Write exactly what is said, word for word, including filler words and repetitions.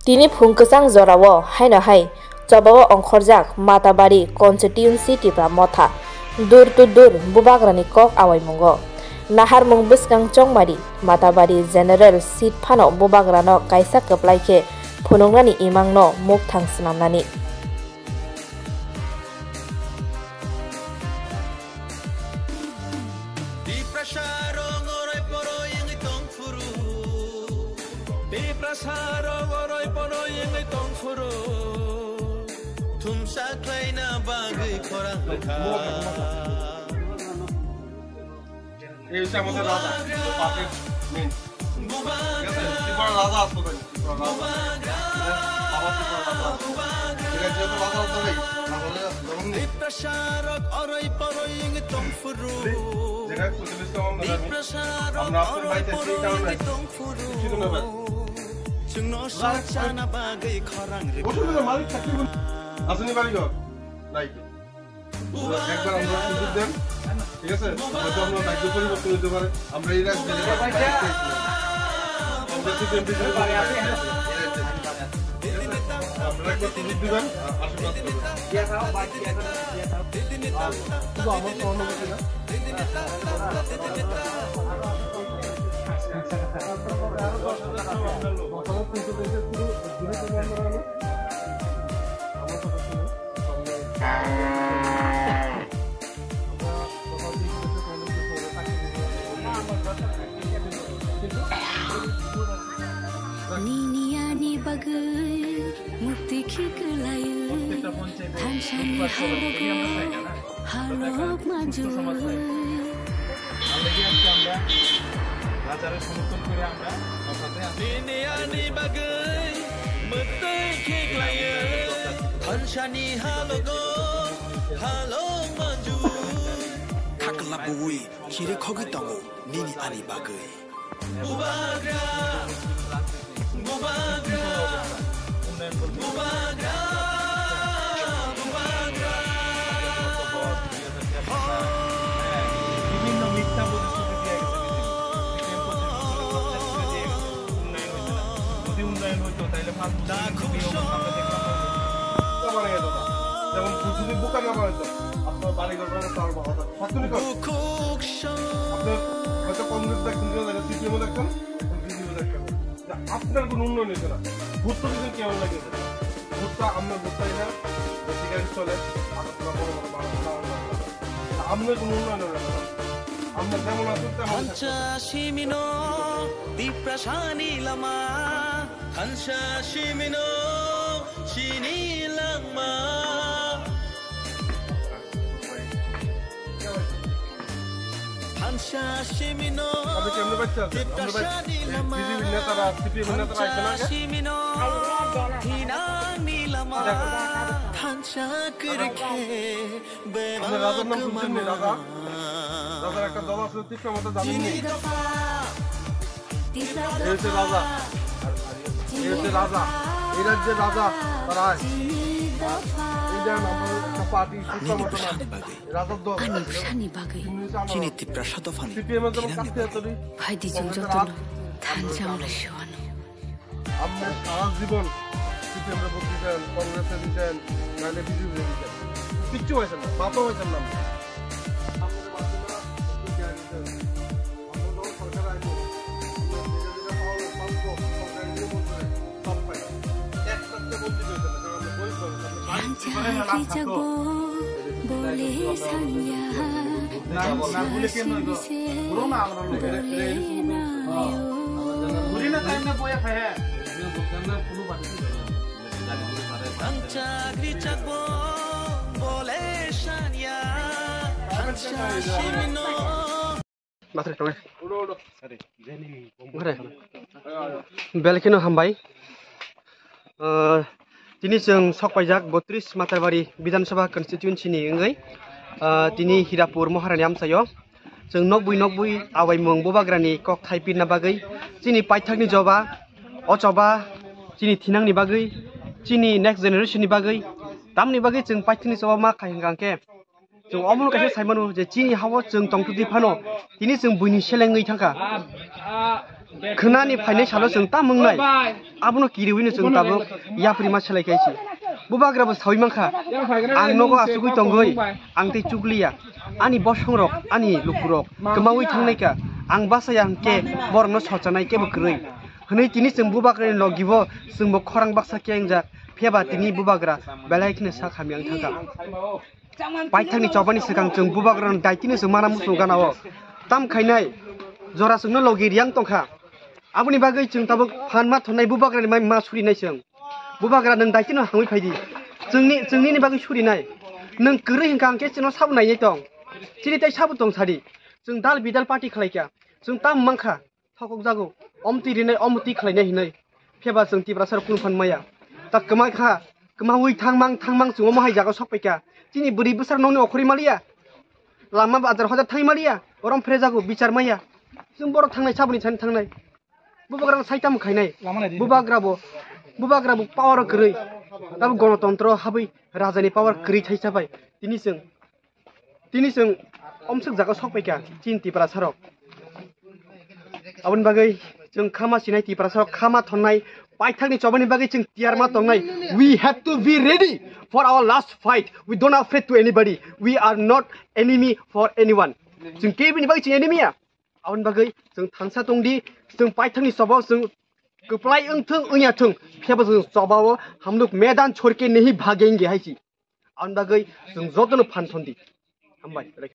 Tini phung kwchang jorao haino hai chobao ongkhorjak Matabari constituency Tipra Motha, dur to dur bubagrani kok awaimungo. Naharmung bwskang chongmari Matabari general seat phano bubagrano kaisa kwplai khe phunuknani imangno mukthang swnamnani. Tiprasa rok oroi poroi wngwi tong phuru. Tiprasa rok oroi poroi wngwi tong phuru. Thumsa khlaina bagwi khorang rwkha. এই হচ্ছে আমাদের রাজা, যে পার্টির মেইন। ঠিক আছে? ত্রিপুরার রাজা আসতো তাই, ত্রিপুরার রাজা। বাবা ত্রিপুরার রাজা আসতো। ঠিক আছে, যেহেতু রাজা আসতো তাই, রাজা আসতো, যখন নেই। Tiprasa rok oroi poroi wngwi tong phuru. যেটা একশো চল্লিশ তম আমরা জানি। Tiprasa rok oroi poroi wngwi tong phuru. Chwngno sachana bagwi khorang rwkha. অসুবিধা, মালিক থাকতে বল-, আসেনি বাড়ি ঘর? নাই তো। একবার আমরা সুযোগ দেন, ঠিক আছে? হয়তো আমরা ভাগ্য পরিবর্তন হতে পারে। আমরা এই রাজ্যে আমরা সিপিএম বিজেপি, আপনারা একবার সুযোগ দিবেন, আশীর্বাদ করবেন। শুধু আমার সহানুভূতি না। Nini ani bagwi mukti khiklaio, thansani halogo halok manjui. Nini ani bagwi mukti khiklaio, thansani halogo halok manjui. Khakla bui, khire khogwi tongo nini ani bagwi. Bubagra, bubagra, bubagra, bubagra. বিভিন্ন মিথ্যা প্রতিশ্রুতি দিয়ে গেছে বিজেপি। সিপিএম পঁচিশ বছরের কথা ছেড়ে দিয়ে গেছে, উন্নয়ন হয়েছে না। যদি উন্নয়ন হইতো, তাহলে পাঁচ বছর কিন্তু এই অবস্থা আমরা দেখলাম না। না বানাইয়া দাদা, যেমন যদি বোকা না বানাইতো, আপনার বাড়ি ঘর বানাতে পারবো, হঠাৎ থাকতো না কেন? আপনার হয়তো কংগ্রেস দেখছেন, সিপিএম দেখছেন, এখন বিজেপি দেখছেন। যে আপনার কোনো উন্নয়ন হয়েছে না, ভোট তো দিচ্ছেন কেমন লাগে? ভোটটা আমরা বুঝতাই না, বেশি গাড়ি চলে, আগরতলা বড় বড় বাস, টাউন বাস। তা আপনার কোনো উন্নয়ন হলো না। আমরা যেমন আছি তেমন থাকতে হবে। Thansa simino, Tiprasani lama. Thansa simino, chini langma. Thansa simino, আপনি কেমনে বাচ্চা আছেন? আমরা ভাই, Tiprasani lama. বিজেপির নেতারা, সিপিএম এর নেতারা আইছে না আগে? Thansa simino, thinangni lama. দেখো। Thansa kwrwikhe, আপনি রাজার নাম শুনছেন নি? রাজা? রাজার একটা দল আছে, তিপ্রা মতো জানেন নি? এই হচ্ছে রাজা। এই হচ্ছে রাজা। এই রাজ্যের রাজা। তারা এই যে আমরা একটা পার্টি, তিপ্রা মতো না। রাজার দল। Ani bwsani bagwi chini Tiprasa dophani thinangni bagwi. Phaidi chwng jotono thansa wnglaisio ano. আপনি সারা জীবন সিপিএম রে ভোট দিতেন, কংগ্রেসে দিতেন, নাহলে বিজেপি দিতেন, কিচ্ছু হয়েছেন না, বাপও হয়েছেন না। Yang cari jago boleh sanya, yang cari sini boleh nayo. Ang chagri chagbo bole sanya, ang chasimino. Belai kheno hambai. Ah, tini chwng sokpaijak botris Matarbari Bidhan Sabha constituency ni wngwi, ah, tini Hirapur Maharani amchaio. Chwng nokbwi nokbwi awaimung bubagrani kok thai pirna bagwi chini paithakni choba, o choba chini thinangni bagwi, chini next generation ni bagwi, tamni bagwi chwng paithakni choba ma khai hwnkha hwnkhe chwng omono kaisa sai mano je chini ha-o chwng tongtwtwi phano tini chwng buini selengwi thangkha. Khwnani phainai salo chwng ta mwngnai. Abono kiriwino chwng tabuk yapri ma selai kaisi. Bubagra bo sawi mankha. Ang nogo asugwi tongwi, ang tei chukliya. Ani bosongrok, ani lukurok kwmawi thangnaikha. Ang bachaya hwnkhe borokno sochanai kebo kwrwi. Hwnwi tini chwng bubagrani logibo chwngbo khorang baksa khe wngjak. Phiyaba tini bubagra belai kheno sak hamya wng thangkha. Paithakni chobani swkang chwng bubagrano daitino chwng mana muchungo gana-o. Tam khainai jora chwngno logi riyang tongkha. Aboni bagwi chwng tabuk phan ma thonnai bubagrani mai ma surinai chwng. Bubagra nwng daitino hangwi phaidi. Chwngni, chwng nini bagwi surinai. Nwng kwrwi hwnkha hwnkhe chwngno sabo nainai tong. Chini tei sabo tong sadi. Chwng dal bidal party khlaikha. Chwng tam mankha. Thokok jago, omtwi rinai, omtwi khlainai hinwi. Phiyaba chwng Tiprasa rok kunu phan maya. Ta kwma kha, kwmawi thangmang, thangmang chwng omo hai jaga sok paikha. Chini bwrwi bwsarok nokni okhorwi maliya. Lama bazar hojar thangwi maliya. Orom phre jago, bichar maya. Chwng borok thangnai, saboni sani thangnai. Bubagra sai tamo khainai. Bubagra bo, bubagra bo power kwrwi. Tabo gonotontro habwi rajani power kwrwi thaisa bai. Tini chwng Tini chwng omswk jaga sok paikha chini Tiprasa rok. Aboni bagwi chwng khama sinai Tiprasa rok, khama thonnai, paithakni chobani bagwi chwng tiyar ma tongnai. We have to be ready for our last fight. We don't afraid to anybody. We are not enemy for anyone. Chwng kebini bagwi chwng enemy ya. Aboni bagwi chwng thangsa tongdi, chwng paithakni choba chwng kwplai wngthung wngya thung, phiyaba chwng choba o hamluk medan chorke nehi bhagenge hai si. Aboni bagwi chwng jotono phan thondi. Hambai, belai